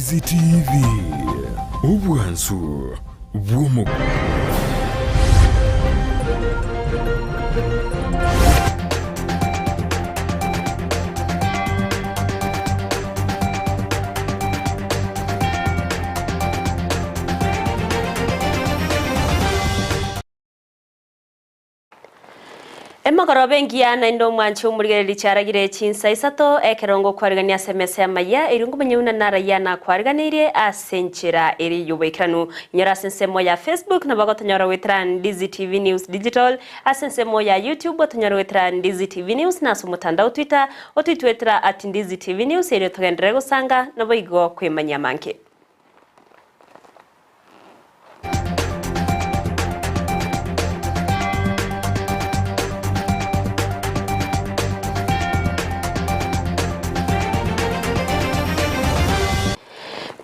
Ndizi TV, obwansu bw'omo. Emogoroba engiya naende omwanche omorigereria chiaragire chinsa isato, ekero ngokwarigania ase emesa y'amayia, erio ngomanye buna narayia nakwariganeirie ase enchera ere y'oboikeranu. Inyora ase ensemo ya Facebook nabo ogotonyora goetera Ndizi TV News Digital, ase ensemo ya YouTube otonyore goetera Ndizi TV News na ase omotandao Twitter otoitwetera at Ndizi TV News erio togenderere gosanga naboigo kwemanyia amange.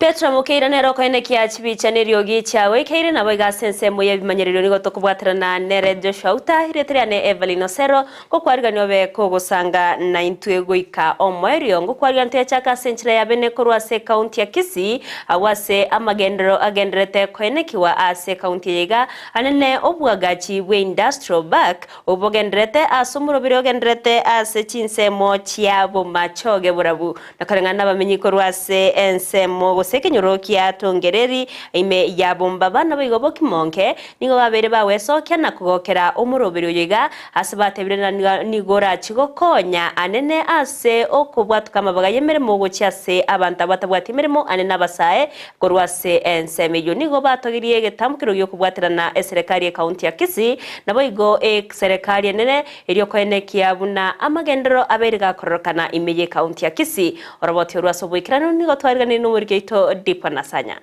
Petro Mokeira nere okoenekia chibicha neriogi chiagoikeire, naboigo ase ensemo y'ebimanyererio nigo tokobwaterana nere Joshua Uta, erieta riane Evelyn Osero, Ngokwarigania obe kogosanga naintwe goika omoerio. Ngokwarigania toyachake ase enchera ya bene korwa ase ekaunti ya Kisii, agwo ase amagenderero agendererete koenekigwa ase ekaunti eye iga, anene obwagachi bwe Industrial Park obwo bogendererete ase omoroberi ogendererete ase chinsemo chia Bomachoge Borabu na koreng'ana nabamenyi korwa ase ensemo gose ekenyoro kia Tongereri ime ya Bombaba naboigo Bokimonge nigo babeire bagwesokia na kogokera omoroberi oyo iga Ase batebire na nigo orachie gokonya anene ase okobwatoka amabaga y'emeremo gochia ase abanto abatabwati emeremo anene abasae korwa ase ensemo eyio. Nigo batogirie egetamkero gi'okobwaterana eserekari y'ekaunti ya Kisii naboigo eserekari enene erio koenekia buna amagenderero abeire gakororokana ime y'ekaunti ya Kisii. Oroboti orwo ase oboikeranu nigo twariganirie nomoriki oito Dipo Nasanya.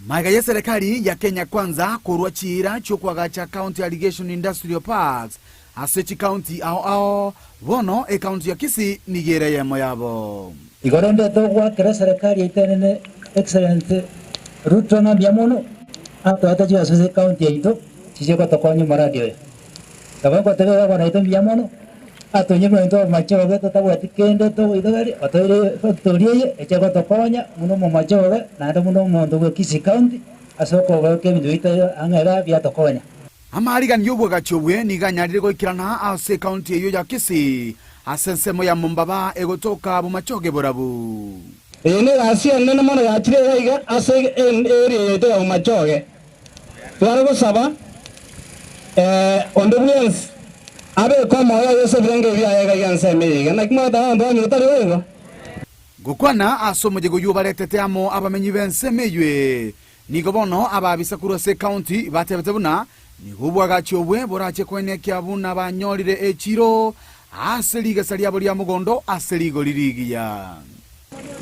Magega y'eserekari ya Kenya Kwanza korwa chiira chi'okoagacha County Irrigation Industrial Parks ase chikaunti ao ao, bono ekaunti ya Kisii nigo ere eyemo yabo. Igo rende togoakera eserekari yaito enene Excellency Ruto ng'a mbuya mono atoete chibesa ase ecounty yaito chiche gotokonya omoradi oyo. Nabo ngotebia gavana oito mbuya mono, atonywe buna intwe abamachoge totabwati kende togoidogeria, otoire efactory eye eche gotokonya buna omomachoge naende buna omonto bwe Kisii County ase okobeka ebinto biaito ang'e iga biatokonya. Amaarigani y'obwagachi obwe nigo anyarire goikerana ase ekaunti eyio ya Kisii ase ensemo ya Mombaba egotoka Bomachoge Borabu. Eye negasi enene mono yachire iga iga ase area yaito ya Bomachoge. Tware gosaba onde bwensi abeke omoyo oye ase ebirengererio biaye iga iga ensemo eye iga. Naki mwagoteba abanto banyure tari boigo? Gokwana ase omoyega oyio obaretete amo abamenyi b'ensemo eywe, nigo bono abaabisa korwa ase ekaunti batebete buna nigo obwagachi obwe borache koenekia buna banyorire echiro ase rigesa riabo ria mogondo ase rigori rigiya.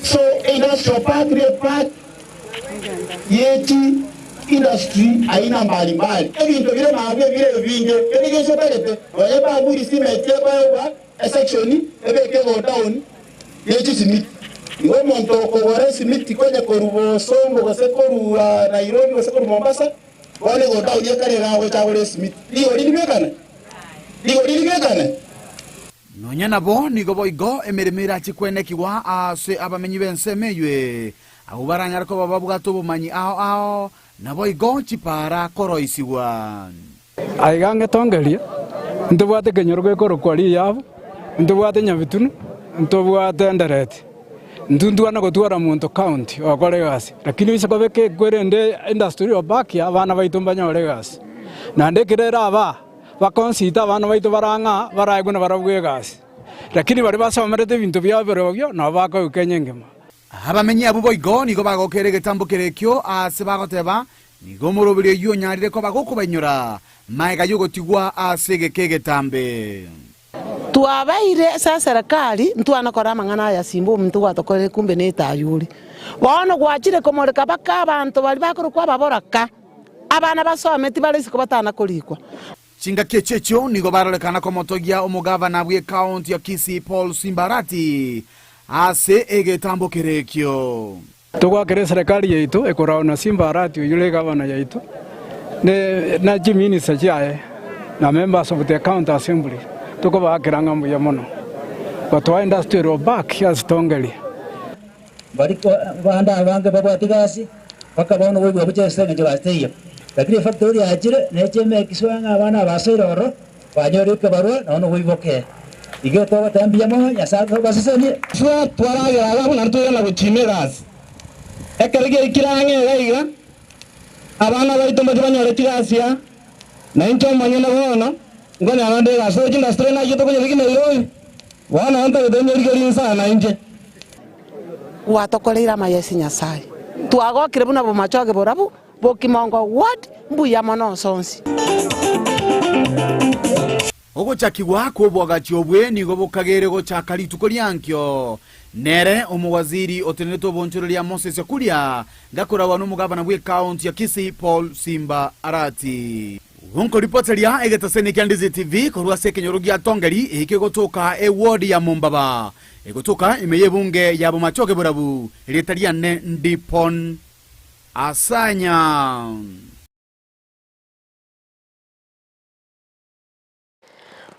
So industrial park ne park ye chi industry aina mbali mbali, ebinto bire maambia bire ebinge, kende gionsi otagete, nonya ebamburi cement ekoegwa esection ebeke go down ye chisimiti. Igo omonto okogora esimiti konya korwa Bosongo gose korwa Nairobi gose korwa Mombasa, bono ego down ekare iga agocha agore esimiti. Rigori ribekane? Rigori ribekane? Nonya nabo nigo boigo emeremo erache kwenekigwa ase abamenyi b'ensemo eywe, abwo baranyare koba babwate obomanyi ao ao, naboigo chipaara koroisigwa. Aiga ngetongerie, ntobwate ekenyoro gekorokwa Riyabu, ntobwate Nyabitunu, ntobwate Endereti. Intwe ntwana gotwara monto county ogokora egasi, lakini oise kobeka ekwerende industry obaki abana baito mbanyore egasi. Naende ekero ere aba. Bakonsita abana baito bare ang'a baraegwe nabarabwo egasi, lakini baria basomerete ebinto biabo birobio nabo bakoigwa Kenya engima. Abamenyi abwo boigo nigo bagokera egetambo kere ekio aase bagoteba, Nigo omoroberi oyio onyarire koba gokobainyora magega y'ogotigwa ase egeka egetambe. Twabeire ase eserekari ntwana kora amang'ana aya simba omonto gwatokorire kumbe netayuri. Bono gwachire komoreka baka abanto baria bakorokwa ababoraka, abana basometi bare isiko batana korikwa. Chingaki echio echio nigo barorekana komotogia omogavana bw'ekaunti ya Kisii Paul Simbarati ase egetambo kere ekio. Togoakera eserekari yaito ekoragwa na Simbarati oyio ore egavana yaito, ne chiminista chiaye, na members of the county assembly, tokobaakera ng'a mbuya mono. Gotoa industrial park ase Tongeria. Mbari bande abange babwati gasi, mpaka bono goigwa gochia ase engencho gasi teiyo. Lakini efactory yachire, neche emake sure ng'a abana aba basoire ororo, banyorire ekebarua, nonya nogoiboka. Igo togoteba mbuya mono, Nyasae abasesenie. Intwe twaragera iga buna ntoirana gochima egasi. Ekero giaikire ang'e iga iga, abana baito mbache banyore chigasi aa, na inche omonyene bono nkonyora nde egasi. Roche industry nayio tokonyebeka Nairobi, bono ntagete nyerigerie inse aa nainche. Gwatokoreire amaya ase Nyasae. Twagokire buna bomachoge borabu bokimongo ward mbuya mono ase onsi. Ogochakigwa kw'oboagachi obwe nigo bokagere gochaka rituko riankio. Nere omowaziri otenenerete obonchoreria Moses Kuria ngakoragwa nomogabana bw'ekaunti ya Kisii Paul Simba Arati. Gonkoripoteria egetaseni kia Ndizi TV korwa ase ekenyoro gia Tongeri ekegotoka eward ya Mombaba egotoka ime y'ebunge ya Bomachoge Borabu erieta riane Ndipon Asanya.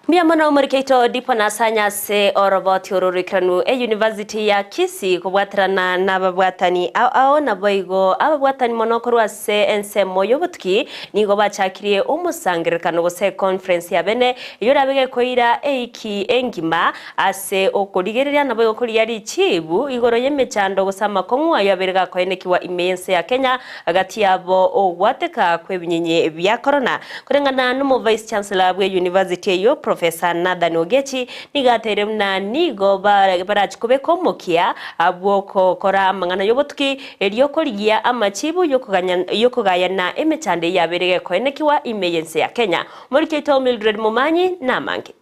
Mbuya mono omorikeito Dipo Nasanya ase oroboti oro roikeranu eyunivasiti ya Kisii kobwaterana nababwatani ao ao naboigo ababwatani mono korwa ase ensemo y'obotuki nigo bachakirie omosangererekano gose econference ya bene eyio erabe gekoira eiki engima ase okorigereria naboigo korigia richibu igoro y'emechando gose amakong'u ayio abeire gakoenekigwa ime y'ense ya Kenya Gati yabo ogwateka kw'ebinyinyi bia korona. Koreng'ana nomo Vice Chancellor bwe University eyio Professor Nathan Ogechi nigo ateire buna nigo barachi kobeka omokia bw'ogokora amang'ana y'obotuki erio korigia amachibu y'okogayana emechando eyio yabeire gekoenekigwa ime y'ense ya Kenya. Omoriki oito Mildred Momanyi namange.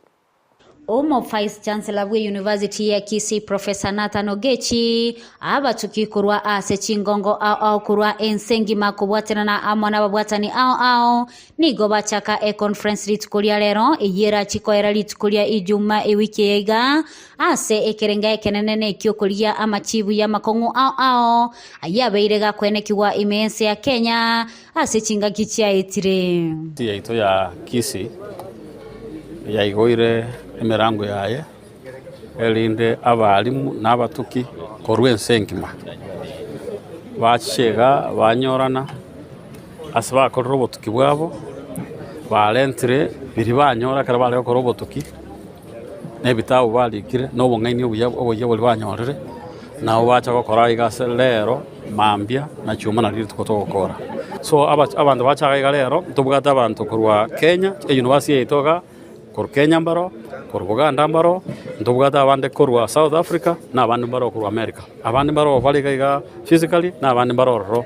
Omo Vice Chancellor bwe University ya Kisii Professor Nathan Ogechi abatuki korwa ase chingongo ao ao korwa ense engima kobwaterana amo nababwatani ao ao nigo bachaka econference rituko ria rero eyio erachi koera rituko ria Ijumaa ewiki eye iga ase ekerenga ekenene nekiokorigia amachibu yamakong'u ao ao ayio abeire gakoenekigwa ime yense ya Kenya ase chingaki chiaetire. Yaito ya Kisii yaigoire emerango yaye, erinde abalimu na abatuki korwa ense engima bache iga banyorana ase bakorire obotuki bwabo, barentire biria banyora ekero bare gokora obotuki, na ebitabu barikire, na obong'aini obuya oboyia boria banyorire, nabo bacha gokora iga ase rero mambia na chiuma nario rituko togokora. So abanto bachaga iga rero, ntobwate abanto korwa Kenya, eyunivasiti yaito igaa, korwa Kenya mbaro, korwa Buganda mbaro, ntobwate abande korwa South Africa, na abande mbaro korwa America. Abande mbaro bare iga iga physically, na abande mbaro ororo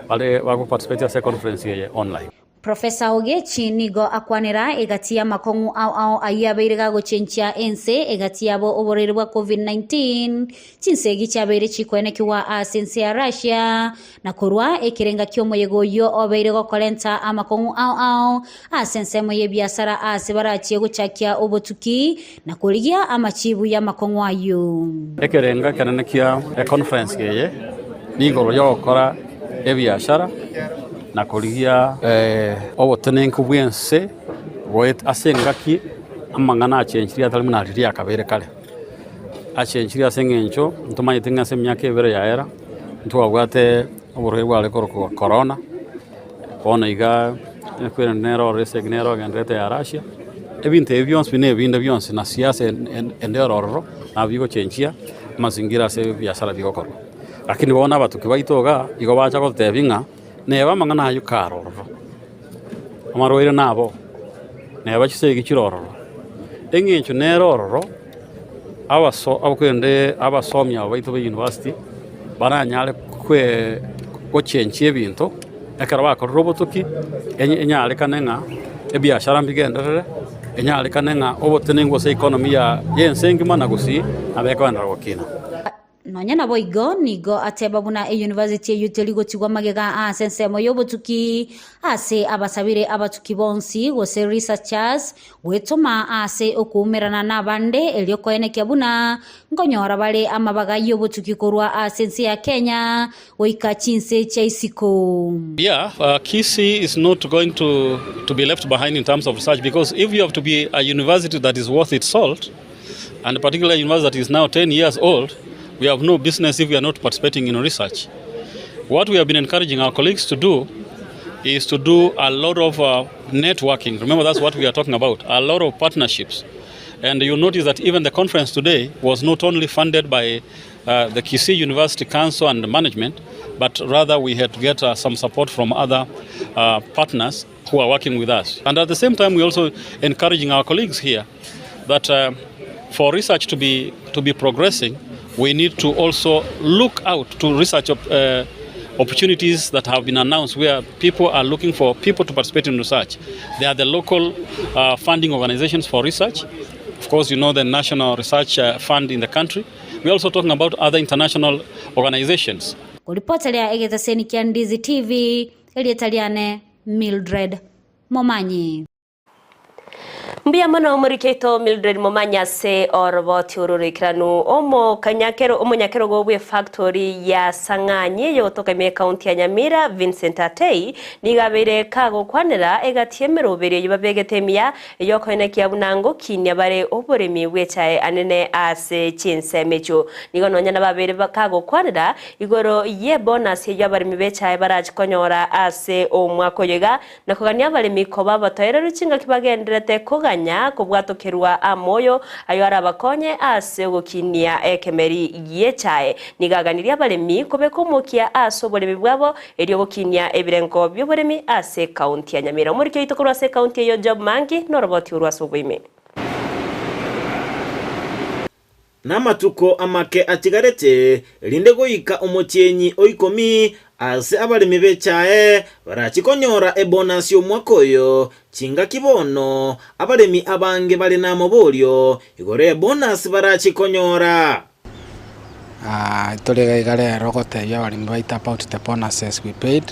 bare bago participate ase econference eye online. Professor Ogechi nigo akwanera egati y'amakong'u ao ao ayio abeire gagochenchia ense egati yabo oborwaire bwa Covid-19, chinsegi chiabeire chikoenekigwa ase ense ya Russia, na korwa ekerenga ki'omoyega oyio obeire gokorenta amakong'u ao ao ase ensemo y'ebiasara ase barachie gochakia obotuki na korigia amachibu y'amakong'u ayio. Ekerenga ekenene kia econference eye nigoro yogokora ebiashara na korigia obotenenku bw'ense goeta ase engaki amang'ana achenchirie atari buna riria akabeire kare. Achenchirie ase eng'encho ntomanyete ng'a ase emiaka ebere yaera ntwabwate oborwaire bware korokwa korona, bono iga ekweri nere ororo esegi nere ogendererete ya Russia, ebinto ebi bionsi buna ebinde bionsi na siasa ende ore ororo nabo bigochenchia amazingira ase ebiasara bigokorwa. Lakini bono abatuki baito igaa igo bacha gototebia ng'a Neba amang'ana ayio kare ororo, amarwaire nabo, neba chisegi chire ororo, eng'encho nere ororo, abaso abakwende abasomi aba baito ba university, baranyare kwe gochenchia ebinto, ekero bakorire obotuki, enye enyarekane ng'a ebiashara mbigenderere, enyarekane ng'a obotenenku gose economy ya ya ense engima na gusii nabo ekoenderera gokina. Nonya naboigo, nigo ateba buna eyunivasiti eyio teri gotigwa magega ase ensemo y'obotuki ase abasabire abatuki bonsi gose researchers gwetoma ase okoumerana nabande erio koenekia buna nkonyora bare amabaga y'obotuki korwa ase ense ya Kenya goika chinse chia isiko. Yeah, Kisii is not going to, to be left behind in terms of research because if you have to be a university that is worth its salt, And particularly a university that is now 10 years old, we have no business if we are not participating in research. What we have been encouraging our colleagues to do is to do a lot of uh, networking. Remember, that's what we are talking about, a lot of partnerships. And you'll notice that even the conference today was not only funded by uh, the Kisii University Council and management, but rather we had to get uh, some support from other uh, partners who are working with us. And at the same time, we're also encouraging our colleagues here that uh, for research to be, to be progressing, we need to also look out to research uh, opportunities that have been announced where people are looking for people to participate in research. They are the local uh, funding organizations for research. Of course, you know the National Research uh, Fund in the country. We're also talking about other international organizations. Koripoteria egeteseni kia Ndizi TV, erieta riane Mildred Momanyi. Mbuya mono omorikeito Mildred Momanyi ase oroboti oro roikeranu omokanyakero omonyakerogo bwe factory ya Sang'anyi eyogotoka ime ekaunti ya Nyamira Vincent Atei nigo abeire kagokwanera egati emeroberi eywo babegete emiya eyokoenekia buna ngokinia bare oboremi bw'echae anene ase chinsemo echio. Nigo nonya nababeire kagokwanera igoro ye bonus eywo abaremi b'echae barachi konyora ase omwaka oyo iga na kogania abaremi koba abatoereru chingaki bagenderete koganya kobwatokerwa amoyo ayo arabakonye ase ogokinia ekemeri gi'echae. Nigo aganirie abaremi kobeka omokia ase oboremi bwabo erio ogokinia ebirengo bia oboremi ase ekaunti ya Nyamira. Omoriki oito korwa ase ekaunti eyo Job Mangi noroboti orwo ase oboime. Namatuko amake atigarete, erinde goika omotienyi o ikomi, ase abaremi b'echae barachie konyora ebonasi omwaka oyo. Chingaki bono abaremi abange bare namoborio igoro y'ebonasi barachie konyora. Tore iga iga rero gotebia abaremi baito about the bonuses we paid.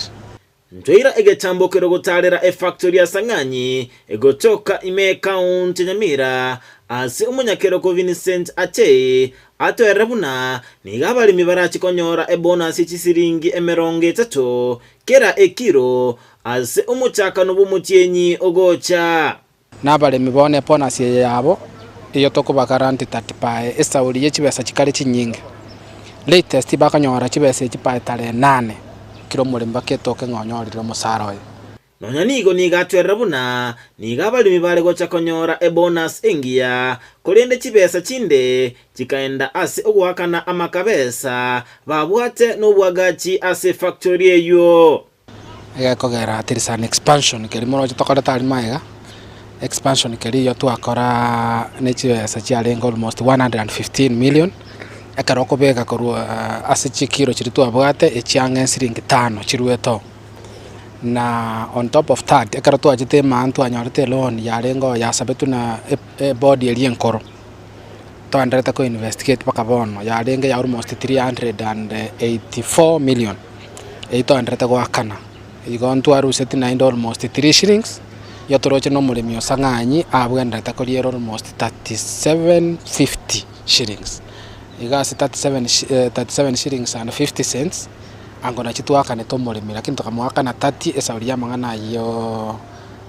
Ntoira egetambo kero gotaarera efactori ya Sang'anyi egotoka ime ekaunti ya Nyamira ase omonyakeroko Vincent Achei atoerere buna nigo abaremi barache konyora ebonus ye chisiringi emerongo etato kera ekiro ase omochakano bw'omotienyi ogocha. Nabaremi bono ebonus eye yabo eyio tokoba guarantee that by esauri ye chibesa chikare chinyinge latest bakonyora chibesa echi by tarehe nane kera omoremi mpaka etoke ng'a onyorire omosara oye. Nonya nigo nigo atwerera buna nigo abaremi bare gocha konyora ebonus engiya, korende chibesa chinde chikaenda ase ogoakana amakabesa babwate nobwagachi ase efactori eyio. Egekogera there is an expansion keria moroche tokorete aria magega, expansion keria eywo twakora ne chibesa chiarenge almost 115 million, ekero okobeka korwa ase chikiro chiria twabwate echiang'e esiringi tano chiruete oo. Na on top of that, ekero twachete emaa ntwanyorete eloan yarenge oo yasabetwe na eboard eria enkoro, twaenderete ko investigate mpaka bono, yarenge ya almost 384 million, eyio twaenderete goakana. Igo ntwaruseti naende almost three shillings, igo toroche na omoremi o Sang'anyi abwenerete koriera almost 37 50 shillings. Iga ase 37 37 shillings and 50 cents, ango nachi twakanete omoremi lakini tokamoakana 30 esauri y'amang'ana ayio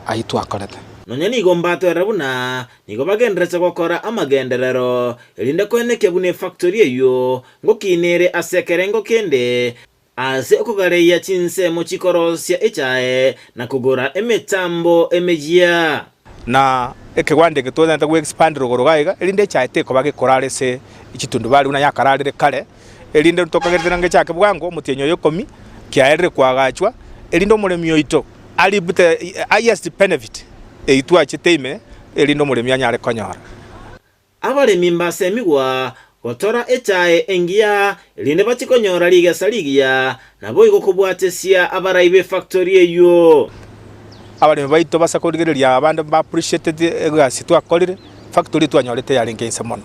ayio twakorete. Nonya nigo mbatwerera buna nigo bagenderete gokora amagenderero, erinde koenekia buna efactori eyio ngokina ere ase ekerengo kende, ase okogareia chinsemo chikorosia echae na kogora emetambo emeyia. Na ekegwanda eke togwenerete go expand rogoro iga iga, erinde echae tekoba gekorara ase chitundubari buna yakararire kare, erinde tokagerete nanga echake bwango omotienyi oyo ikomi, kiaerire koagachwa, erinde omoremi oito a reap the highest benefit eyio twachete ime, erinde omoremi anyare konyora. Abaremi mbasemigwa gotora echae engiya, erinde bachie konyora rigesa rigiya, naboigo kobwatesia abarai b'efactori eyio. Abaremi baito base korigereria abande mba appreciated egasi twakorire, factory twanyorete yarenge inse mono.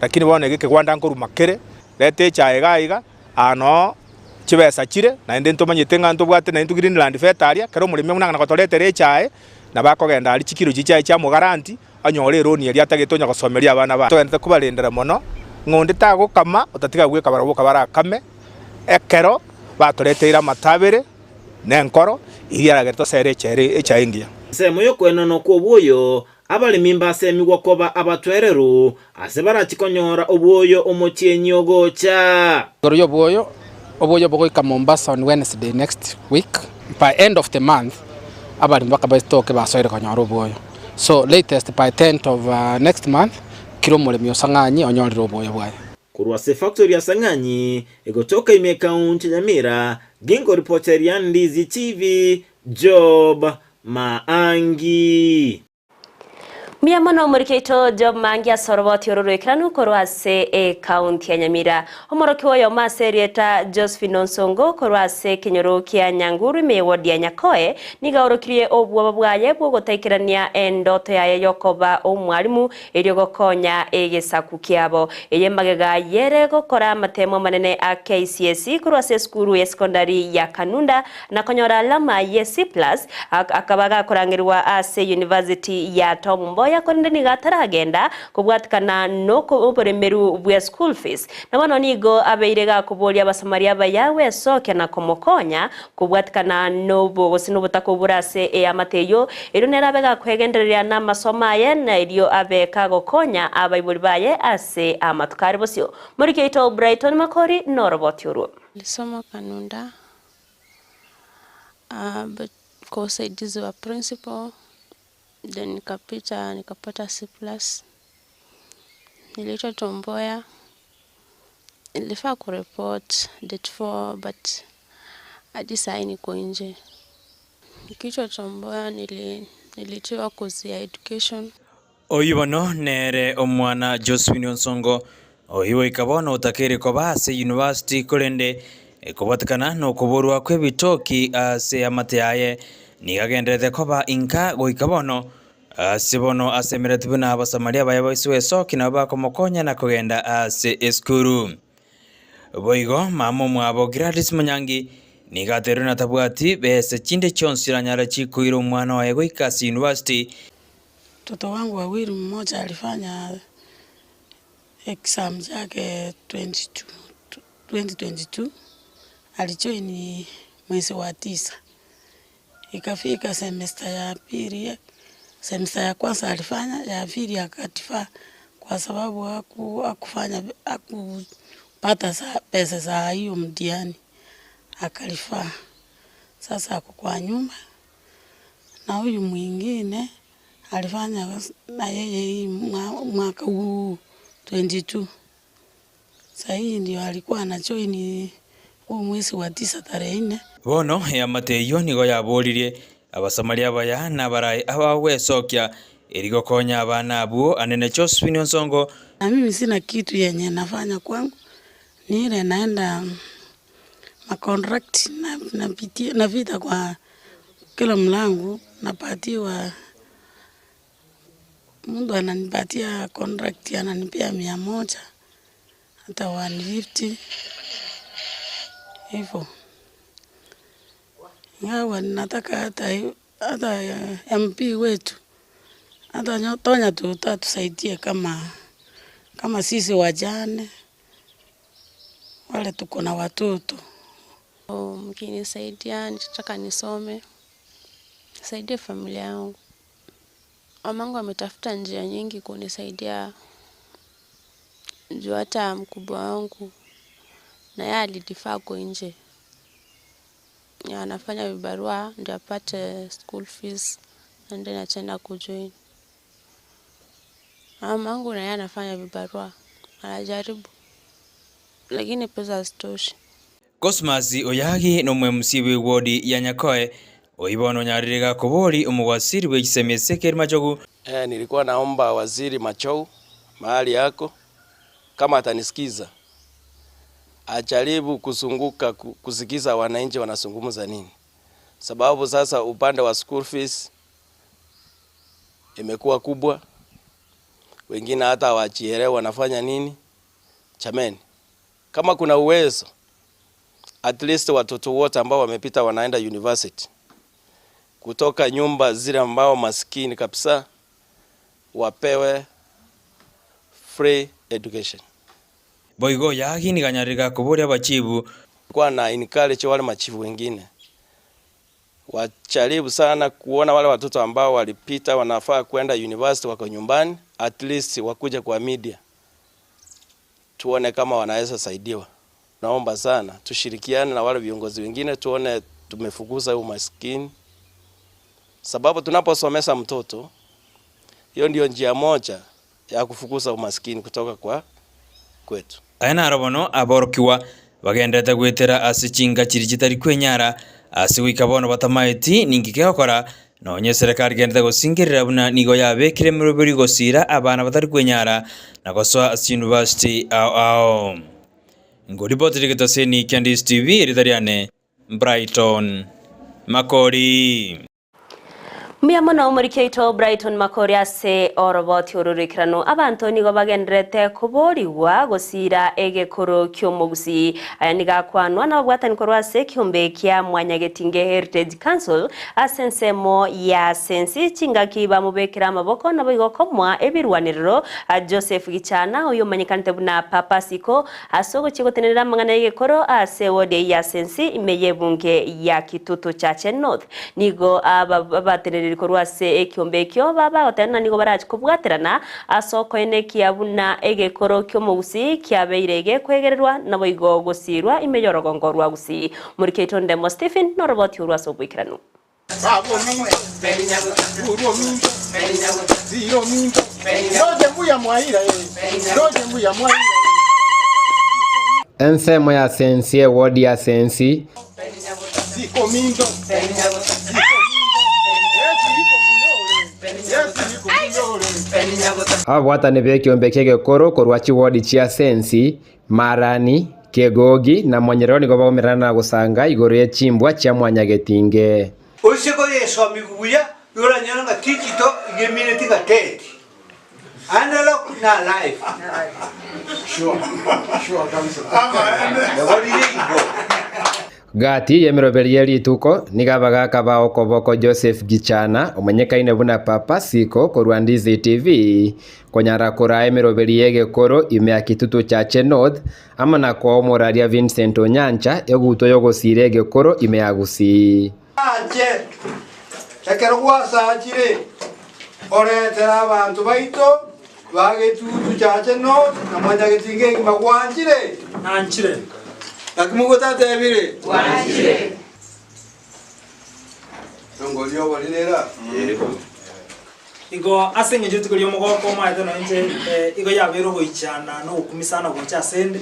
Lakini bono iga ekegwanda nkoruma kere, reta echae iga iga, aa noo chibesa chire, naende ntomanyete ng'a ntobwate naintwe Greenland feta aria, ekero omoremi buna ang'ana gotoretera echae, nabo akogenda aria chikilo chiaye chiamogaranti, anyore eroni eria atagete onya gosomeria abana baye. Togenderete kobarendera mono, ng'a onde tagokama otatiga bweka barabwo boka barakame, ekero batoreteire amato abere na enkoro, eria yaragere tosere echae engiya. Ensemo y'okoenanwa kw'oboyo. abaremi mbasemigwa koba abatwereru, ase barachie konyora obwoyo omotienyi ogocha. Igoro y'obwoyo, obwoyo bogoika Mombasa on Wednesday next week, by end of the month abaremi bakaba stoke basoire konyora obwoyo. So latest by tenth of next month kera omoremi o Sang'anyi onyorire obwoyo bwaye. Korwa ase efactory ya Sang'anyi egotoka ime ekaunti ya Nyamira, ginkoripoteria Ndizi TV, Job Maangi. Mbuya mono omoriki oito Job Maangi ase oroboti oro rw'ekeranu korwa ase ekaunti ya Nyamira. Omorokia oyomo ase erieta Josephine Onsongo korwa ase ekenyoro kia Nyanguru ime y'ewodi ya Nyakoe nigo aorokirie obwoba bwaye bw'ogotaikerania endoto yaye y'okoba omwalimu erio gokonya egesaku kiabo. Eye magega yere gokora amatemo amanene a KCSE korwa ase esukuru ya sekondari ya Kanunda na konyora alama ye C plus, akaba gakorangerigwa ase University ya Tom Mboya korende nigo ataragenda kobwatikana noboremeru bwe school fees. Na bono nigo abeire gakoboria Abasamaria abaya gwesokia na komokonya kobwatikana nobo gose nobotaka obore ase eamate eyio, erio nere abe gakwegendereria namasomo aye na erio abe kagokonya abaibori baye ase amatuko are bosio. Moriki oito Brighton Makori noroboti orwo. Nilisoma Kanunda kwa usaidizi wa principal then nikapita nikapata C plus. Niliitwa Tom Mboya, nilifaa kureport date 4 but hadi sai niko nje. Nikiitwa Tom Mboya niliitiwa kozi ya education. Oyio bono nere omwana Josephine Onsongo, oyio goika bono otakeire koba ase university korende kobwatekana nokoborwa kw'ebitoki ase amate aye nigo agendererete koba inka goika bono. Ase bono asemeretie buna Abasamaria baye baise gwesokia nabo bakomokonya na kogenda ase esukuru. Boigo mama omwabo Gladys Munyangi nigo aterirwe na tabwati besa chinde chionsi chiranyare chikoira omwana oye goika ase university. Mtoto wangu wawili mmoja alifanya exam zake 22 2022 alijoin mwezi wa tisa, ikafika semester ya pili, semester ya kwanza alifanya, ya pili akadefer kwa sababu hakufanya hakupata pesa za hiyo mtihani akarefer. Sasa ako kwa nyumba na huyu mwingine alifanya na yeye hii mwaka huu 22 sahii ndio alikuwa anajoin huu mwezi wa tisa tarehe nne. Bono eamate eyio nigo yaboririe Abasamaria abaya na abarai abagwesokia, erio gokonya abana abwo anene Josephine Onsongo. Na mimi sina kitu yenye nafanya kwangu, ni ile naenda macontract napitia napita kwa kila mlango napatiwa, mtu ananipatia contract ananipea 100 hata 150 hivyo. Ingawa nataka hata MP wetu hata Tonya atusaidie kama sisi wajane wale tuko na watoto. Mkinisaidia nitataka nisome, nisaidie familia yangu. Mamangu ametafuta njia nyingi kunisaidia, juu hata mkubwa wangu na yeye alidefer ako nje. Anafanya vibarua ndio apate school fees and then ataenda kujoin. Mamangu na yeye anafanya vibarua, anajaribu lakini pesa hazitoshi. Cosmas Oyagi nomwemusi bw'ewodi ya Nyakoe oyio bono onyarire gakobori omowaziri bwe chisemi Ezekiel Machogu. Nilikuwa naomba waziri Machou mahali yako kama atanisikiza ajaribu kuzunguka kusikiza wananchi wanazungumza nini, sababu sasa upande wa school fees imekuwa kubwa, wengine hata hawajielewi wanafanya nini. Chameni, kama kuna uwezo at least watoto wote ambao wamepita wanaenda university kutoka nyumba zile ambao maskini kabisa wapewe free education. Boigo Oyagi nigo anyarire gakoboria abachibu kwa na encourage wale machifu wengine. Wajaribu sana kuona wale watoto ambao walipita wanafaa kwenda university wako nyumbani, at least wakuje kwa media tuone kama wanaweza saidiwa. Naomba sana tushirikiane na wale viongozi wengine tuone tumefukuza umaskini, sababu tunaposomesa mtoto, hiyo ndio njia moja ya kufukuza umaskini kutoka kwa kwetu. Aya naro bono aborokigwa bagenderete goetera ase chinka chiria chitari kwenyara, ase goika bono batamaeti ninki kegokora, nonye eserekari egenderete gosingerera buna nigo yabekire emeroberi gosiira abana batari kwenyara na gosoa ase chiuniversity ao ao. Ngoripotire egetaseni kia Ndisi TV, erieta riane Brighton Makori. Mbuya mono omoriki oito Brighton Makori ase oroboti oro roikeranu. Abanto nigo bagendererete koborigwa gosiira egekoro ki'omogusii. Aya nigo akwanwa nababwatani korwa ase ekiombe kia Mwanyagetinge Heritage Council ase ensemo ya Sensi chingaki bamobekera amaboko naboigo komoa ebirwanерero Joseph Gichana oyomanyekanete buna Papa Siko Ase ogochia gotenenera amang'ana y'egekoro ase ewodi eyio ya Sensi ime y'ebunge ya Kitutu Chache North, nigo aba abateneneri korwa ase ekiombe ekio babagotenena nigo barache kobwaterana ase okoenekia buna egekoro ki'omogusii kiabeire gekwegererwa naboigo gosiirwa ime y'orogongo rwa Gusii. Morikeito Ndemo Stephen noroboti orwo ase oboikeranu. Ensemo ya Sensi Ewodi ya Sensi. Ababwatani b'ekiombe ki'egekoro korwa chiwodi chia Sensi, Marani, Kegogi, na Monyerero nigo baumerana na gosanga igoro ye chimbwa chia mwanyagetinge. Oise koyesomigwa buya, igo oranyore ng'a digital iga emineti ng'a dead. Analog na live. Nabo rire igo. Gati y'emeroberi ye rituko nigo abagaaka ba okoboko Joseph Gichana, omonyekaine buna Papa Siko korwa Ndizi TV, konyara koraa emeroberi y'egekoro ime ya Kitutu Chache North, amo na koa omoraria Vincent Onyancha egutwa y'ogosiira egekoro ime ya Gusii. Anche, ekero gwasachire, oretere abanto baito ba Getutu Chache North na Mwanyagetinga egima gwanchire? Nanchire. Naki mogotatebire? Gwanchire. Nongoria oborirera. Igo ase engencho rituko ri'omogoko omaete nonya inche igo yabeire ogoichana na ogokumisana gocha asende,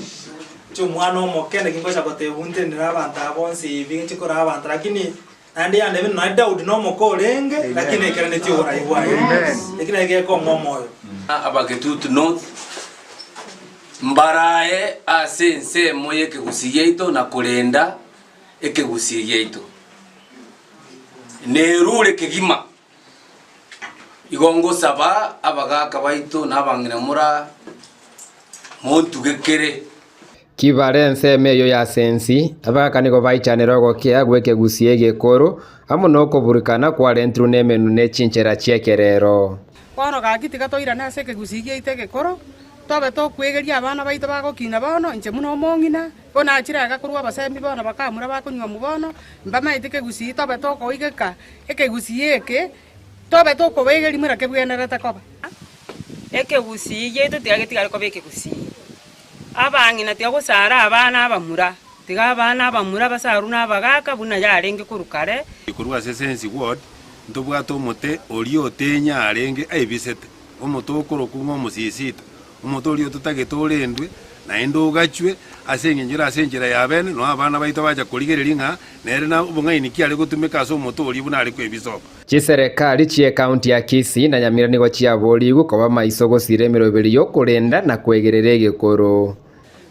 inche omwana omoke naki ngocha kotebwa ntenenere abanto aba bonsi ebi nche koraa abanto lakini naende yandebire nonya Daudi na omoke orenge lakini naikeranetie oborai bwaye eki nakio gekong'a omoyo. Abagetutu North mbarae ase ensemo y'ekegusii giaito na korenda ekegusii giaito. Nerure kegima. Igo ngosaba abagaaka baito na abang'ina mora montugekere. Kibare ensemo eyio ya sensi, abagaaka nigo baichanire ogokea gw'ekegusii egekoro, amo nokoburukana kwarentirwe nemenwa ne chinchera chi'ekerero. Bono gaki tiga toirane ase ekegusii giaito egekoro, tobe tokwegeria abana baito bagokina bono, inche buna omong'ina, Bono achire aiga korwa abasemi bono bakamura bakonyuomwa bono, mbamaete kegusii tobe tokoigeka ekegusii eke, tobe tokobegeria buna kebwenerete koba. Ekegusii giaito tiga getigare koba ekegusii. Abang'ina tiga gosara abana abamura, tiga abana abamura basarwe na abagaaka buna yarenge korwa kare. Korwa ase Sensi Ward ntobwate omote oria otenya arenge aibisete, omote okorokwa ng'a omosisita, Omote oria ototagete orendwe, naende ogachwe, ase engencho ere ase enchera ya bene, noe abana baito bacha korigereria ng'a nere na obong'aini ki are gotumeka ase omote oria buna are kwebisa oko. Chiserekari chi'ekaunti ya Kisii na Nyamira nigo chiaborigwe koba maiso gosira emeroberi y'okorenda na kwegerera egekoro.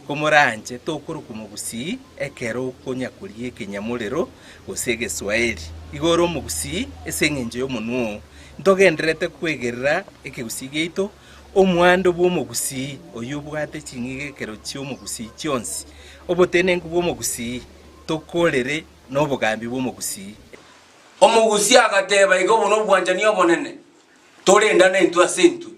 Komoranche tokorokwa omogusii ekero okonya koria ekenyamorero gose egeswaeri. Igo ore omogusii ase engencho y'omonwa oo. Ntogendererete kwegerera ekegusii giaito Omwando bw'omogusii oyio obwate ching'igekero chi'omogusii chionsi, obotenenku bw'omogusii, tokorere nobogambi bw'omogusii. Omogusii agateba iga obo nobwanchani obonene, torendane intwe ase intwe.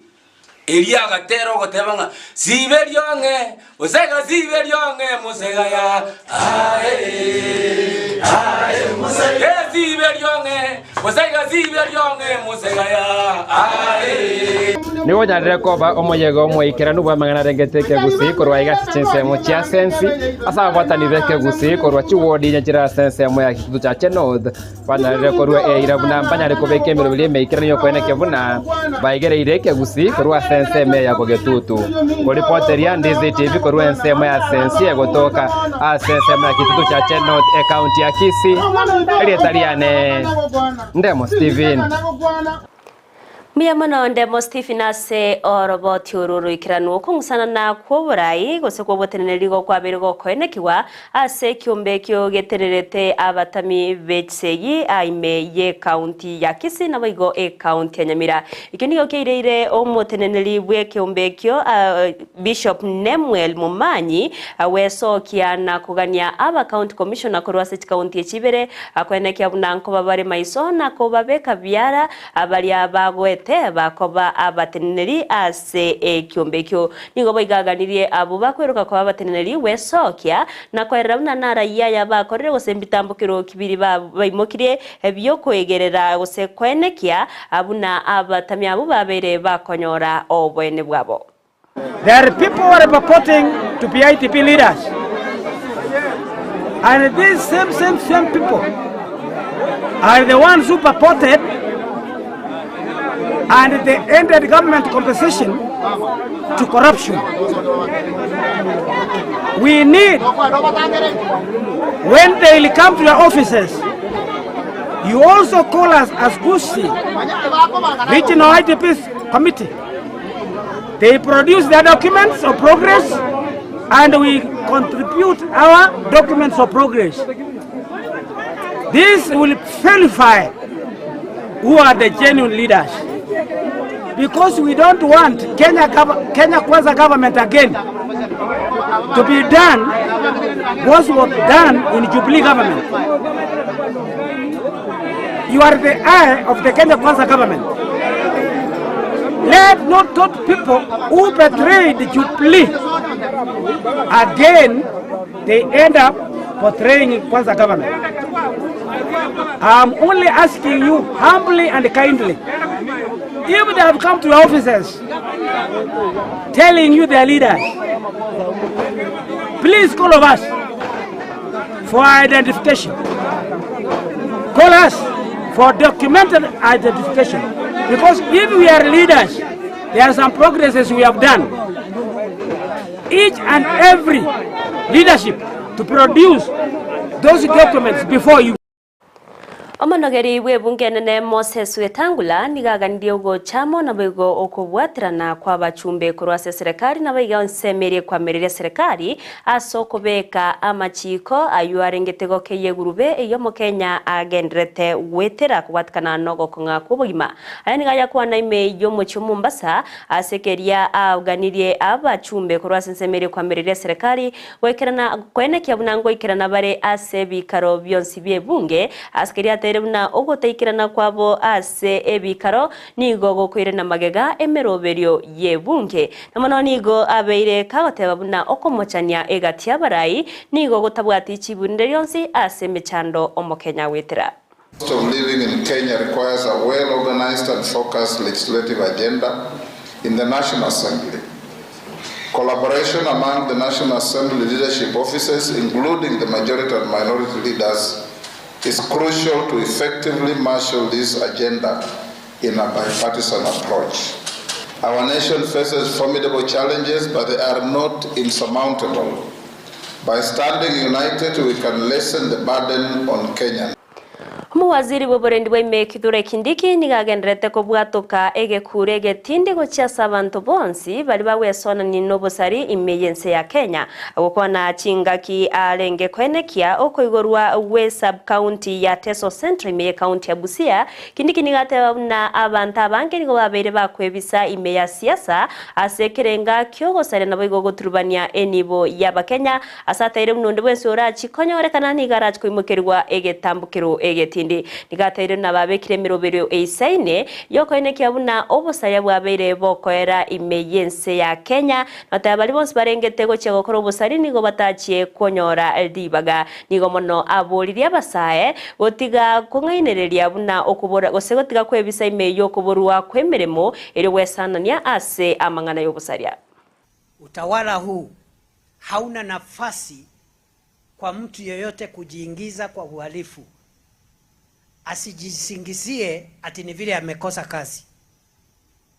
Erio agatera ogoteba ng'a, Siba eriong'e, mosega siba eriong'e, mosega ya, ae, ae. Esibe riong'e, mosaiga sibe riong'e, mosaiga ya ae. Nigo onyarire koba omoyega omoikeranu bw'amang'ana arengete ekegusii korwa aiga ase chinsemo chia Sensi, ase ababwatani b'ekegusii korwa chiwodi inye chire ase ensemo ya Kitutu Chache North, banyarire korua eira buna mbanyare kobeka emeroberi emeikeranu y'okoenekia buna baigereire ekegusii korwa ase ensemo eye ya Bogetutu. Koripoteria Ndizi TV korwa ensemo ya Sensi egotoka ase ensemo ya Kitutu Chache North ecounty ya Kisii, erieta riane Ndemo Stephen. Mbuya mono Ndemo Stephen ase oroboti oro oroikeranu okong'usana na kw'oborai gose kw'oboteneneri gokwabeire gokoenekigwa ase ekiombe ekio getenerete abatami be chisegi ime y'ecounty ya Kisii naboigo ecounty ya Nyamira. Ekio nigo kiaireire omoteneneri bw'ekeombe ekio Bishop Nemuel Momanyi gwesokia na kogania aba county commissioner korwa ase chicounty echi ibere koenekia buna nkoba bare maiso na kobabeka biara Abaria bagoete bakoba abateneneri ase ekiombe ekio. Nigo boigaganirie abwo bakweroka koba abateneneri gwesokia, na koerera buna narayia aya bakorire gose mbitambokero kibiri baimokirie bi'okoegerera gose koenekia buna abatami abwo babeire bakonyora oboene bwabo. There are people who are purporting to be IDP leaders. And these same, same, same people are the ones who purported and they ended government compensation to corruption. We need, when they will come to your offices, you also call us as Gusii Regional IDPs Committee. They produce their documents of progress and we contribute our documents of progress. This will verify who are the genuine leaders. Because we don't want Kenya, Kenya Kwanza government again to be done what was done in Jubilee government. You are the eye of the Kenya Kwanza government. Let not those people who betrayed Jubilee again, they end up portraying Kwanza government. I'm only asking you humbly and kindly, if they have come to your offices telling you their leaders, please call of us for identification. Call us for documented identification. Because if we are leaders, there are some progresses we have done. Each and every leadership to produce those documents before you. Omonogeri bw'ebunge enene Moses Wetangula nigo aganirie ogocha amo naboigo okobwaterana kw'abachumbe korwa ase eserekari naboigo ensemo eria ekwamereria eserekari ase okobeka amachiiko ayio arengete gokeyia egurube eyio Omokenya agendererete goetera kobwatikana nogokong'a kw'obogima. Aya nigo ayakwana ime y'omochie o Mombasa ase keria aganirie abachumbe korwa ase ensemo eria ekwamereria eserekari Goikerana koenekia buna ngoikerana bare ase ebikaro bionsi bi'ebunge, ase keria ateire buna ogotaikerana kwabo ase ebikaro nigo gokoirana magega emeroberio y'ebunge. Na mono nigo abeire kagoteba buna okomochania egati y'abarai nigo gotabwati chibu rinde rionsi ase emechando omokenya agwetera. Cost of living in Kenya requires a well-organized and focused legislative agenda in the National Assembly. Collaboration among the National Assembly leadership offices, including the majority and minority leaders, is crucial to effectively marshal this agenda in a bipartisan approach. Our nation faces formidable challenges, but they are not insurmountable. By standing united, we can lessen the burden on Kenyans. Omowaziri bw'oborendi bwa ime Kithure Kindiki nigo agendererete kobwatoka egekuro egetindi gochia ase abanto bonsi baria bagwesonania nobosari ime y'ense ya Kenya. Gokwana chingaki arenge koenekia okoigorwa gwe sub-county ya Teso Central ime y'ecounty ya Busia, Kindiki nigo ateba buna abanto abange nigo babeire bakwebisa ime ya siasa ase ekerenga ki'ogosaria naboigo goturubania enibo y'Abakenya Ase ataire buna onde bwensi orachie konyorekana nigo arachie koimokerigwa egetambokero egetindi. Obotindi. Nigo ateire buna babekire emeroberio eisaine yokoenekia buna obosaria bwabeire bokoera ime y'ense ya Kenya, na goteba baria bonsi barengete gochia gokora obosari nigo batachie konyora ribaga. Nigo mono aboririe abasae gotiga kong'ainereria buna okobora gose gotiga kwebisa ime y'okoborwa kw'emeremo erio gwesanania ase amang'ana y'obosaria. Utawala huu hauna nafasi kwa mtu yeyote kujiingiza kwa uhalifu, asijisingizie ati ni vile amekosa kazi,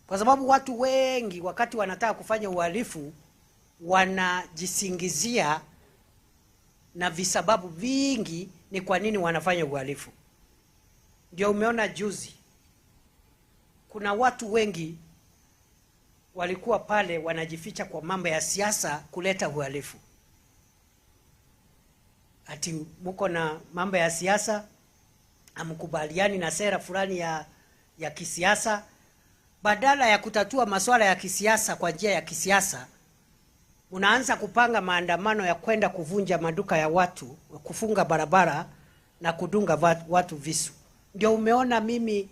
kwa sababu watu wengi wakati wanataka kufanya uhalifu wanajisingizia na visababu vingi ni kwa nini wanafanya uhalifu. Ndio umeona juzi kuna watu wengi walikuwa pale wanajificha kwa mambo ya siasa kuleta uhalifu. Ati muko na mambo ya siasa, hamkubaliani na sera fulani ya kisiasa. Badala ya kutatua masuala ya kisiasa kwa njia ya kisiasa, unaanza kupanga maandamano ya kwenda kuvunja maduka ya watu, kufunga barabara na kudunga watu visu. Ndio umeona mimi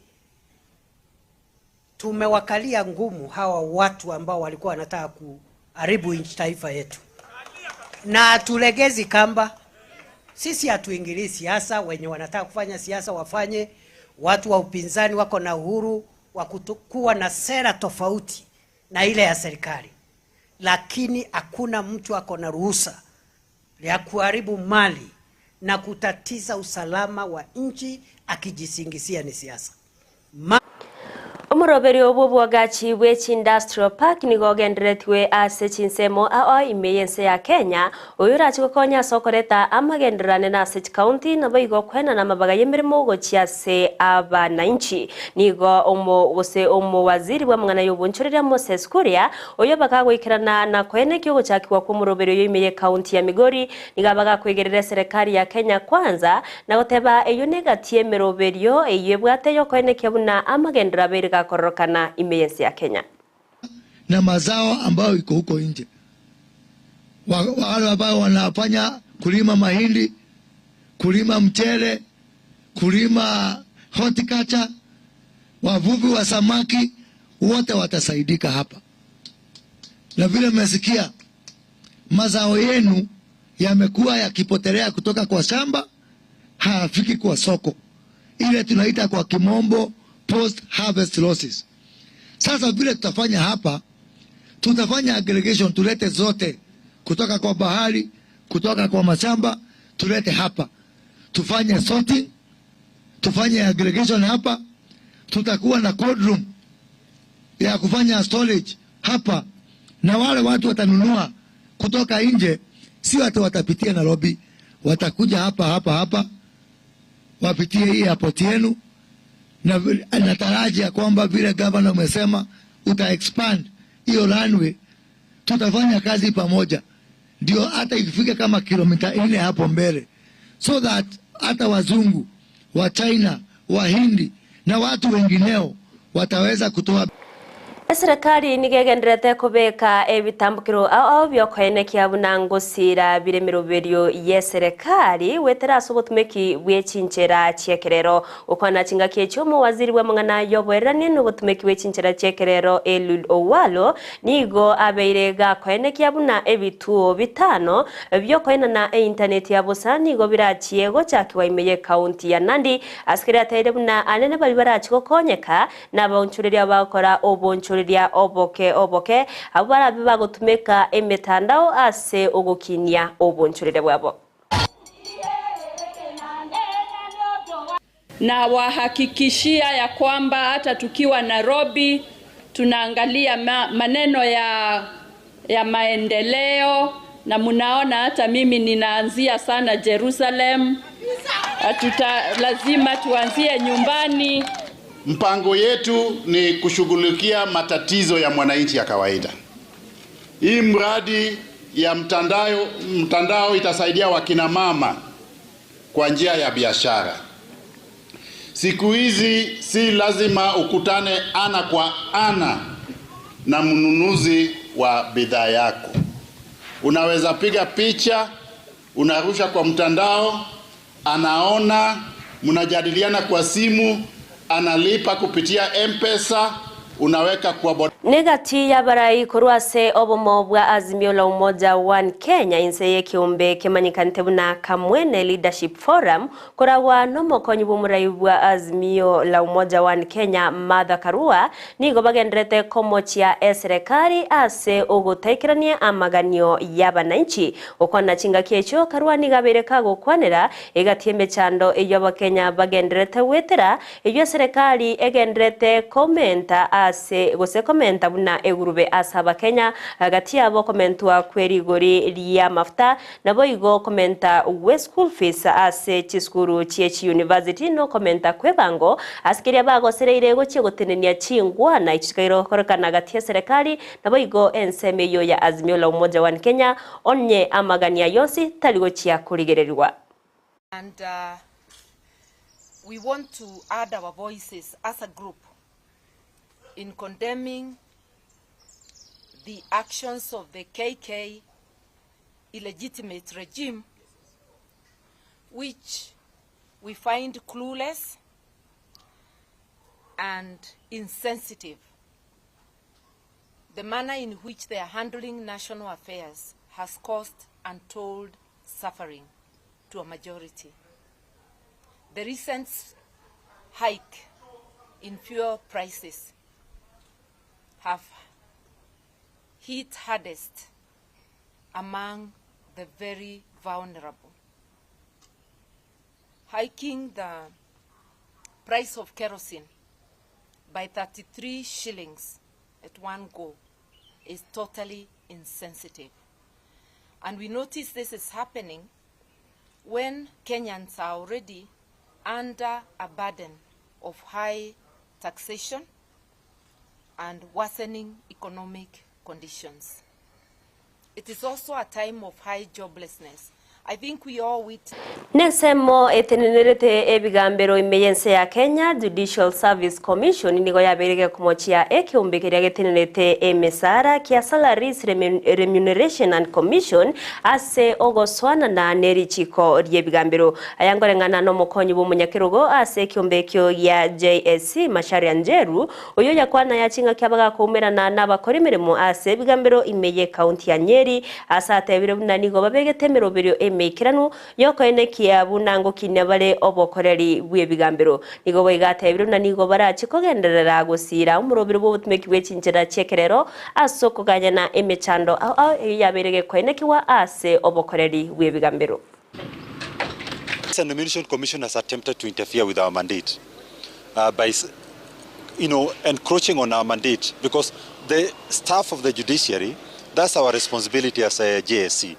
tumewakalia ngumu hawa watu ambao walikuwa wanataka kuharibu nchi taifa yetu, na hatulegezi kamba. Sisi hatuingilii siasa, wenye wanataka kufanya siasa wafanye. Watu wa upinzani wako na uhuru wa kuwa na sera tofauti na ile ya serikali, lakini hakuna mtu ako na ruhusa ya kuharibu mali na kutatiza usalama wa nchi akijisingizia ni siasa. Omoroberi obwo bwagachi bwe Industrial Park nigo ogenderetwe ase chinsemo ao ime y'ense ya Kenya oyo orachi gokonya ase okoreta amagenderane na ase chikaunti nabo igo okwenana amabaga y'emeremo gochia ase abananchi. Nigo omo gose omowaziri bwa amang'ana ya obonchoreria Moses Kuria oyo bakagoikerana na koenekia ogochakigwa kwa omoroberi oyo ime y'ekaunti ya Migori nigo bagakwegerera serikali ya Kenya Kwanza na goteba eyo negati emeroberio eyo ebwate yokoenekia buna amagendera abeire gakororokana ime y'ense ya Kenya. Na mazao ambayo iko huko nje, wale ambao wanafanya kulima mahindi, kulima mchele, kulima horticulture, wavuvi wa samaki, wote watasaidika hapa. Na vile mmesikia, mazao yenu yamekuwa yakipotelea kutoka kwa shamba, hayafiki kwa soko, ile tunaita kwa kimombo post harvest losses. Sasa vile tutafanya hapa, tutafanya aggregation, tulete zote kutoka kwa bahari, kutoka kwa mashamba, tulete hapa, tufanye sorting, tufanye aggregation hapa. Tutakuwa na cold room ya kufanya storage hapa, na wale watu watanunua kutoka nje, si watu watapitia Nairobi, watakuja hapa hapa hapa, wapitie hii airport yenu. Na natarajia kwamba vile governor umesema uta expand hiyo runway, tutafanya kazi pamoja, ndio hata ikifika kama kilomita 4 hapo mbele, so that hata wazungu wa China, wa Hindi na watu wengineo wataweza kutoa. Eserikali nigegenderete kubeka ebitambukiro ao byokoenekia buna ngosira bire miroberio ye serikali wetera ase obotumeki bwe chinchera chiekerero. Okwana chingaki echio omowaziri bwa amang'ana y'oboererania na obotumeki bwe chinchera chiekerero Eliud Owalo nigo abeire gakoenekia buna ebituo bitano byokoenana eintaneti ya bosa nigo birachie gochakiwa ime ye kaunti ya Nandi. Asikeri ateire buna anene bari barachi gokonyeka na abaonchoreria bakora obonchoreria oboke oboke abo barabe bagotumeka emitandao ase ogokinia obonchoreria bwabo. Na wahakikishia ya kwamba hata tukiwa Nairobi tunaangalia maneno ya maendeleo, na munaona hata mimi ninaanzia sana Jerusalem. Lazima tuanzie nyumbani. Mpango yetu ni kushughulikia matatizo ya mwananchi ya kawaida. Hii mradi ya mtandao itasaidia wakina mama kwa njia ya biashara. Siku hizi si lazima ukutane ana kwa ana na mnunuzi wa bidhaa yako. Unaweza piga picha, unarusha kwa mtandao, anaona Mnajadiliana kwa simu, analipa kupitia M-Pesa, unaweka kwa boda. Negati yabarai korwa ase obomo bwa Azimio la Umoja One Kenya inse yekiumbe kemanyikanite buna Kamwene Leadership Forum koragwa nomokonyi bw'omorai bwa Azimio la Umoja One Kenya Martha Karua nigo bagenderete komochia eserekari ase ogotaikerania amaganio y'abananchi gokwana chingaki echio Karua nigo abeire kagokwanera egati emechando eywo abakenya bagenderete gwetera eywo eserekari egenderete komenta ase gose komenta buna egurube ase abakenya gati yabo komentwa kwerigori ria mafuta nabo igo komenta gwe school fees ase chisukuru chie university no komenta kwebango ase bagosereire gochia gotenenia chingwana ichikairo korekana gati ya serikali nabo igo ensemo eyo ya Azimio la Umoja One Kenya onye amagania yonsi tari gochia kurigererwa. And we want to add our voices as a group in condemning the actions of the KK illegitimate regime, which we find clueless and insensitive. The manner in which they are handling national affairs has caused untold suffering to a majority. The recent hike in fuel prices have hit hardest among the very vulnerable. Hiking the price of kerosene by 33 shillings at one go is totally insensitive. And we notice this is happening when Kenyans are already under a burden of high taxation and worsening economic conditions. It is also a time of high joblessness. I think we all wit Nesemo etenenerete ebigambero imeyense ya Kenya Judicial Service Commission nigo yaberege kumochia ekiumbe kiria getenerete emesara kia Salaries Remuneration and Commission ase ogoswana na nerichiko ryebigambero ayangoreng'ana nomokonyi bw'omonyakerogo ase ekiumbe ekio gia JSC Macharia Njeru oyo yakwana yachinga kiabaga kuumerana n'abakora emirimo ase ebigambero imeye county ya Nyeri ase atebire buna nigo babegete emeroberio emeikeranu yokoenekia bunango kinya bare obokoreri bw'ebigambero nigo boigatebire buna nigo barachi kogenderera gosira omorobero bw'obotumeki bw'echinchera chiekerero ase okoganyana emechando ao ao eyo yaberege koenekiwa ase obokoreri bw'ebigambero. The Nomination Commission has attempted to interfere with our mandate by encroaching on our mandate, because the staff of the judiciary, that's our responsibility as a JSC.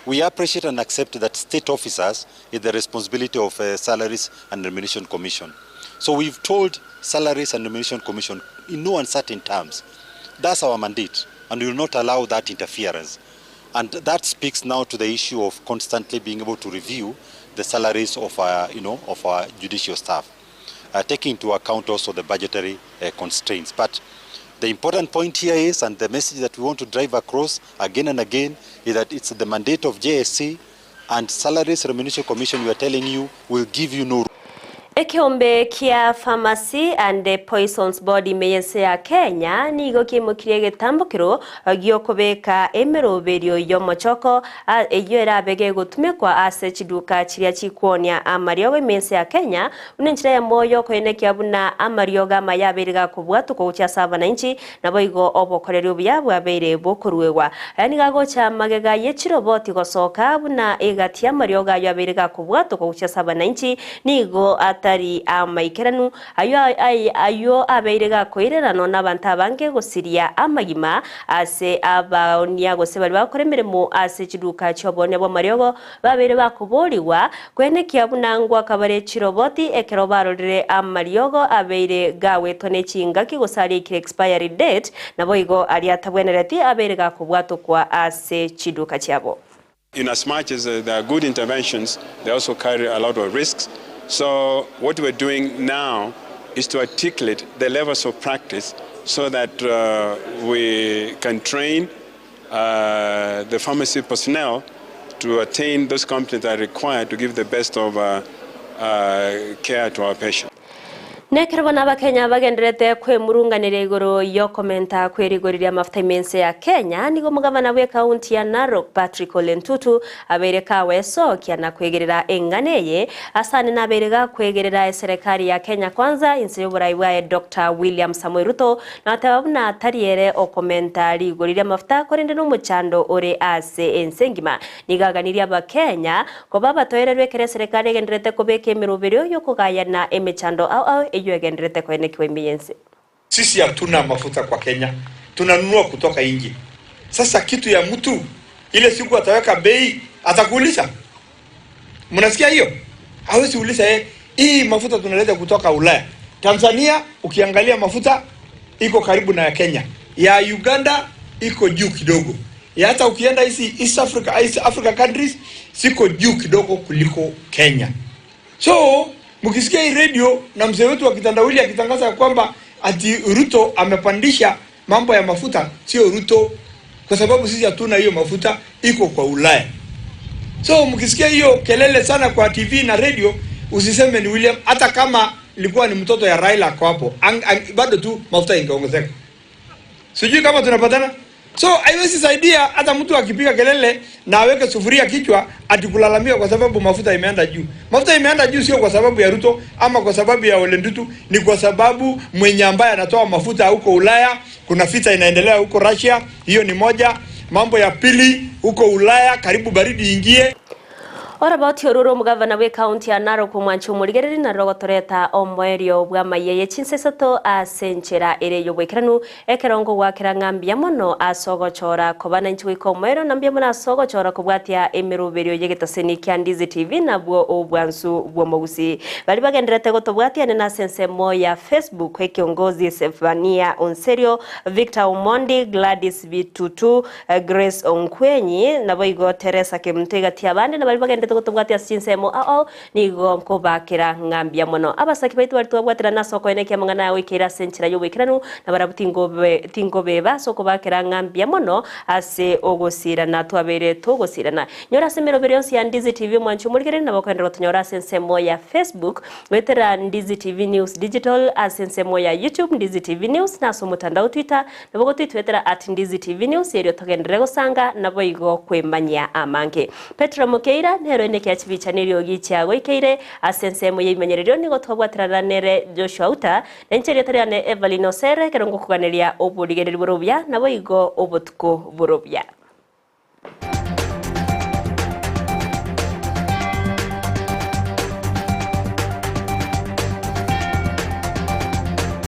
We appreciate and accept that state officers is the responsibility of Salaries and Remuneration Commission. So we've told Salaries and Remuneration Commission in no uncertain terms, that's our mandate, and we will not allow that interference. And that speaks now to the issue of constantly being able to review the salaries of our judicial staff, taking into account also the budgetary constraints. But the important point here is, and the message that we want to drive across again and again, is that it's the mandate of JSC and Salaries Remuneration Commission, we are telling you, will give you no. Ekiombe kia Pharmacy and Poisons Board imeyense ya Kenya nigo kimukirie getambukiro giokobeka emeroberio yomochoko eyo erabege gotumekwa ase chiduka chiria chikuonia amariogo imense ya Kenya buna enchera ya moyo koenekia buna amariogo amayabere gakobwatuka gochia ase abananchi nabo igo obokoreri obuya bwabeire bokoruegwa aya nigo agocha magega ye chiroboti gosoka buna egati amariogo ayo abeire gakobwatuka gochia ase abananchi nigo atari amaikeranu ayo ayo abeire gakoirerano n'abantu abange gosiria amagima ase abaonia gose bari bakora emirimo ase chiduka chi'obonia bw'amariogo babere bakoboriwa kwenekia bunangwa kabare chiroboti ekero barorire amariogo abeire gawetwa n'echingaki gose arikire expiry date nabo igo ari atabwenereti abeire gakobwatokwa ase chiduka chiabo. In as much as there are good interventions, they also carry a lot of risks. So what we're doing now is to articulate the levels of practice so that we can train the pharmacy personnel to attain those competencies that are required to give the best of care to our patients. Nekero bono Abakenya bagendererete kwemurunganeria igoro y'okomenta kw'erigori ri'amafuta ime ense ya Kenya, nigo omogavana bw'ekaunti ya Narok Patrick Ole Ntutu abeire kagoesokia na kwegerera eng'ana eye asane nabeire gakwegerera eserekari ya Kenya Kwanza inse y'oborai bwaye Doctor William Samoei Ruto na goteba buna tari ere okomenta rigori ri'amafuta korende nomochando ore ase ense engima. Nigo aganirie Abakenya koba abatoererwa ekero eserekari egendererete kobeka emeroberio y'okogayana emechando ao ao eyio egendererete koenekiwa ime y'ense. Sisi hatuna mafuta kwa Kenya, tunanunua kutoka nje. Sasa kitu ya mtu ile siku ataweka bei atakuuliza. Mnasikia hiyo? Hawezi uliza yeye, hii mafuta tunaleta kutoka Ulaya. Tanzania ukiangalia mafuta iko karibu na ya Kenya, ya Uganda iko juu kidogo, ya hata ukienda hizi East Africa, East Africa countries ziko juu kidogo kuliko Kenya. So mkisikia hii radio na mzee wetu wa kitandawili akitangaza ya kwamba ati Ruto amepandisha mambo ya mafuta, sio Ruto, kwa sababu sisi hatuna hiyo mafuta, iko kwa Ulaya. So mkisikia hiyo kelele sana kwa TV na radio, usiseme ni William, hata kama ilikuwa ni mtoto ya Raila ako hapo, ang- ang- bado tu mafuta ingeongezeka. Sijui kama tunapatana. So haiwezi saidia hata mtu akipiga kelele na aweke sufuria kichwa ati kulalamika kwa sababu mafuta imeenda juu. Mafuta imeenda juu sio kwa sababu ya Ruto ama kwa sababu ya Ole Ntutu, ni kwa sababu mwenye ambaye anatoa mafuta huko Ulaya, kuna vita inaendelea huko Russia, hiyo ni moja. Mambo ya pili huko Ulaya karibu baridi ingie. Oroboti oru ore omogavana bw'ekaunti ya Narok omwanchi omorigereri naro rogotoreta omoerio bw'amaiya ye chinsa isato ase enchera ere y'oboikeranu ekero ngogwakera ng'a mbuya mono ase ogochora koba nainche goika omoerio na mbuya mono ase ogochora kobwatia emeroberio y'egetaseni kia Ndizi TV nabwo obwansu bw'omogusii. Baria bagendererete gotobwatia nene ase ensemo ya Facebook ekiongozi Zephania Onserio, Victor Omondi, Gladys Bitutu, Grace Onkwenyi, naboigo Teresa Kemunto egati y'abande na baria bagenderete gotobwatia ase chinsemo ao ao, nigo nkobakera ng'a mbuya mono. Abasaki baito baria twabwaterana ase okoenekia amang'ana aya goikeire ase enchera y'oboikeranu, na barabwo tingobe tingobeba ase okobakera ng'a mbuya mono ase ogosirana twabeire togosirana. Nyora ase emeroberi yonsi ya Ndizi TV omwanchi omorigereria nabo okoenderera gotonyora ase ensemo ya Facebook, goetera Ndizi TV News Digital, ase ensemo ya YouTube Ndizi TV News, na ase omotandao Twitter Nabo gotoitwetera at Ndizi TV News erio togenderere gosanga naboigo kwemanyia amange. Petero Mokeira nero ene kia chibicha neriogi chiagoikeire ase ensemo y'ebimanyererio nigo twabwaterana nere Joshua Uta na inche erieta riane Evelyn Osere ekero ngokoganeria oborigereri bore obuya naboigo obotuko bore obuya.